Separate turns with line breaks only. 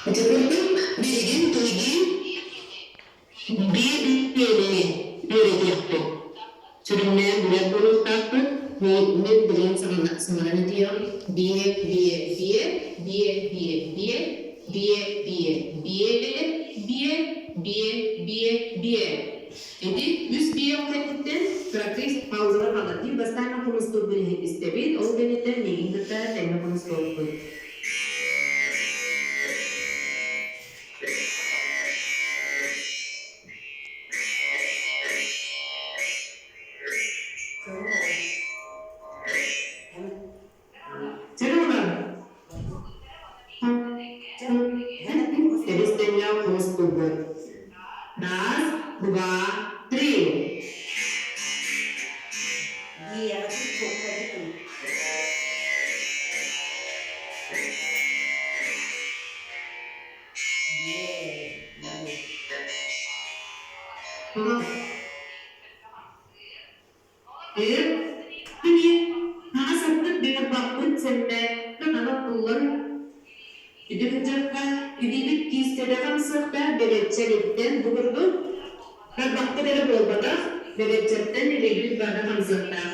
Ити курдук билигин биһиги биир-биэни үөрэтиэхпит. Сүрүннээн билэр буолуохтаахпыт. Мин билигин саҥаран этиэҕим биэ биэ биэ биэ биэ биэ биэ биэ биэ биэ биэ биэ биэ. Ити үс биэ кэнниттэн кыракый паузаҕа хаалар. Бастаан хомустуурбун истэбит, ол кэнниттэн миигин кытта тэҥҥэ хомустуохпут. Тэбис-тэҥҥэ хомус булбут. Раз, два, три. Тарбахпыт эрэ буолбатах, бэгэччэктэн илиибит бары хамсыахтаах.